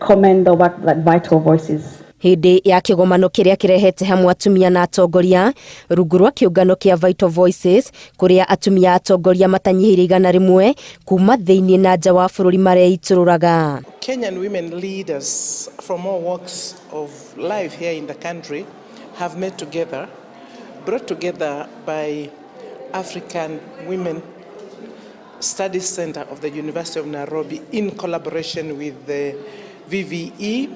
Commend the work that Vital Voices Hĩndĩ ya kĩgomano kĩrĩa kĩrehete hamwe atumia na atongoria rungu rwa kĩũngano kĩa Vital Voices, kũrĩa atumia atongoria matanyihĩire 100 kuma thĩinĩ na nja wa bũrũri mareitũrũraga. Kenyan women leaders from all walks of life here in the country have met together, brought together by African Women Studies Center of the University of Nairobi in collaboration with the VVE,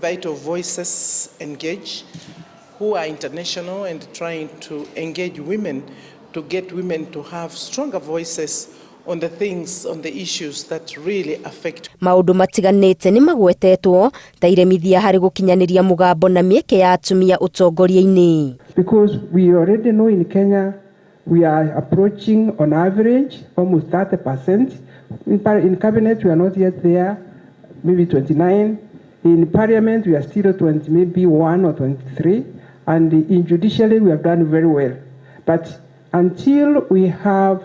Vital Voices Engage, who are international and trying to engage women, to get women to have stronger voices on the things, on the issues that really affect Maũndũ matiganĩte nĩ magwetetwo ta iremithia harĩ gũkinyanĩria mũgambo na mĩeke ya atumia ũtongoria-inĩ. Because we already know in Kenya we are approaching on average almost 30%. In cabinet we are not yet there, maybe 29. In parliament we are still 20, maybe 1 or 23. And in judiciary we have done very well. But until we have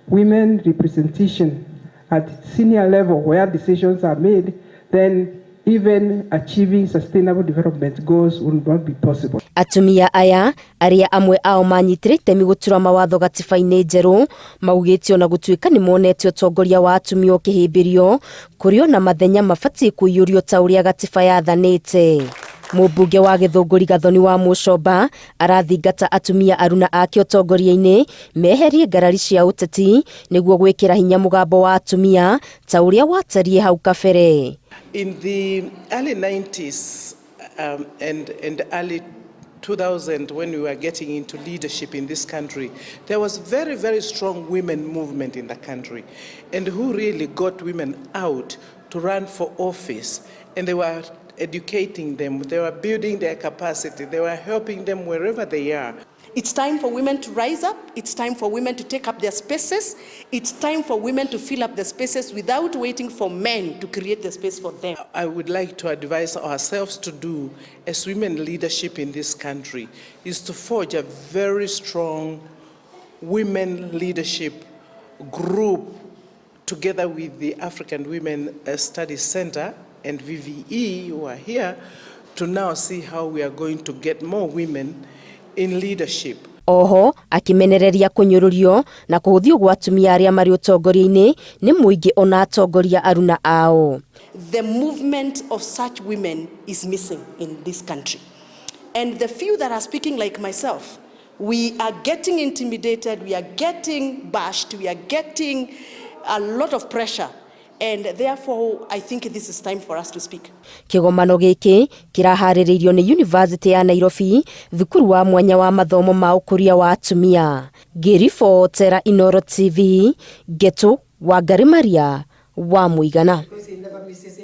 women representation at senior level where decisions are made, then even achieving sustainable development goals will not be possible. Atumia aya, arĩa amwe ao manyitire itemi gũtura mawatho gatiba-inĩ njerũ, maugĩte ona gũtuĩka nĩ monete ũtongoria wa atumia ũkĩhĩmbĩrio, kũrĩ ona mathenya mabatiĩ kũiyũrio ta ũrĩa gatiba yathanĩte. Mũmbunge wa Gĩthũngũri Gathoni wa Mũcomba arathingata atumia aruna ake ũtongoria-inĩ meherie ngarari cia ũteti nĩguo gwĩkĩra hinya mũgambo wa atumia ta ũrĩa watariĩ hau kabere. In the early 90s and early 2000, when we were getting into leadership in this country, there was very, very strong women movement in the country, and who really got women out to run for office, and they were educating them, they were building their capacity, they were helping them wherever they are. It's time for women to rise up. It's time for women to take up their spaces. It's time for women to fill up the spaces without waiting for men to create the space for them. I would like to advise ourselves to do as women leadership in this country is to forge a very strong women leadership group together with the African Women Studies Center and VVE, who are here, to now see how we are going to get more women in leadership. Oho akĩmenereria kũnyũrũrio na kũhũthio gwa atumia arĩa marĩ ũtongoria-inĩ nĩ mũingĩ ona atongoria aruna ao. The movement of such women is missing in this country. And the few that are speaking, like myself, we are getting intimidated, we are getting bashed, we are getting a lot of pressure. And therefore, I think this is time for us to speak. Kĩgomano gĩkĩ kĩraharĩrĩirio nĩ University ya Nairobi, thukuru wa mwanya wa mathomo ma ũkũria wa atumia. Ngĩribotera Inooro TV, Ngetu Wangari Maria wa Mũigana.